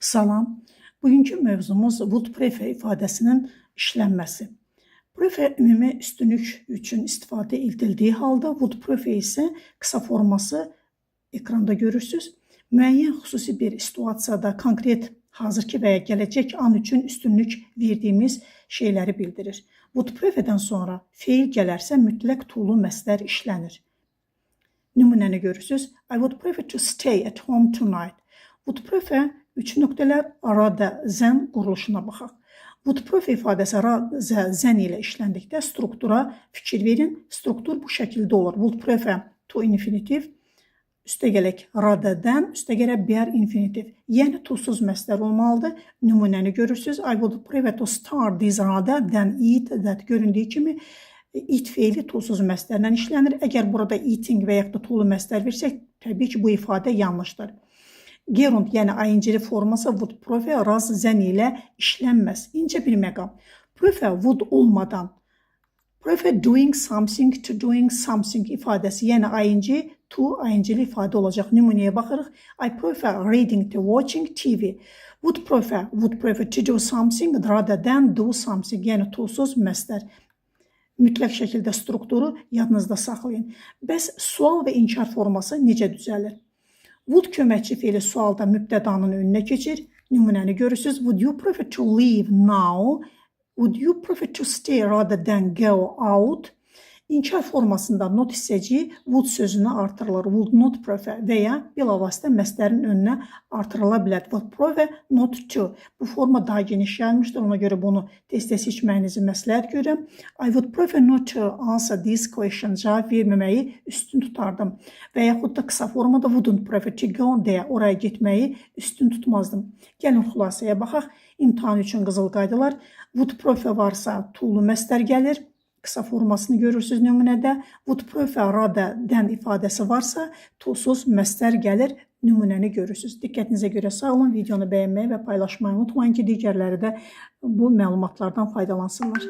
Salam. Bugünkü mövzumuz would prefer ifadəsinin işlənməsi. Prefer ümumi üstünlük üçün istifadə edildiyi halda would prefer isə qısa forması ekranda görürsüz. Müəyyən xüsusi bir situasiyada konkret hazırki və ya gələcək an üçün üstünlük verdiyimiz şeyləri bildirir. Would preferdən sonra feil gələrsə mütləq to'lu məsdər işlənir. Nümunəni görürsüz. I would prefer to stay at home tonight. Would prefer üç nöqtələr rather than quruluşuna baxaq. Would prefer ifadəsi rather than ilə işləndikdə struktura fikir verin. Struktur bu şəkildə olur. Would prefer to infinitiv, üstə gələk rather than, üstə gələk bare infinitiv. Yəni to'suz məsdər olmalıdır. Nümunəni görürsüz. I would prefer to start this rather than eat that. Göründüyü kimi eat feili to'suz məsdərlə işlənir. Əgər burada eating və yaxud da to'lu məsdər versək, təbii ki, bu ifadə yanlışdır. Gerund, yəni ing forması would prefer rather than ilə işlənməz. İncə bir məqam. Prefer would olmadan prefer doing something to doing something ifadəsi, yəni ing to ing-li ifadə olacaq. Nümunəyə baxırıq. I prefer reading to watching TV. Would prefer to do something rather than do something, yəni to'suz məsdər. Mütləq şəkildə strukturu yadınızda saxlayın. Bəs sual və inkar forması necə düzəlir? Would köməkçi feili sualda mübtədanın önünə keçir. Nümunəni görürsüz. Would you prefer to leave now? Would you prefer to stay rather than go out? İnkar formasında not hissəciyi would sözünə artırılır. Would not prefer və ya bilavasitə məsdərin önünə artırıla bilər. Would prefer not to. Bu forma daha geniş yayılmışdır. Ona görə bunu tez-tez seçməyinizi məsləhət görürəm. I would prefer not to answer this question. Cavab verməməyi üstün tutardım. Və yaxud da qısa formada wouldn't prefer to go there. Oraya getməyi üstün tutmazdım. Gəlin xülasəyə baxaq. İmtahan üçün qızıl qaydalar. Would prefer varsa to'lu məsdər gəlir. Qısa formasını görürsüz nümunədə. Would prefer rather than ifadəsi varsa to'suz məsdər gəlir. Nümunəni görürsüz. Diqqətinizə görə sağ olun. Videonu bəyənməyi və paylaşmayı unutmayın ki, digərləri də bu məlumatlardan faydalansınlar.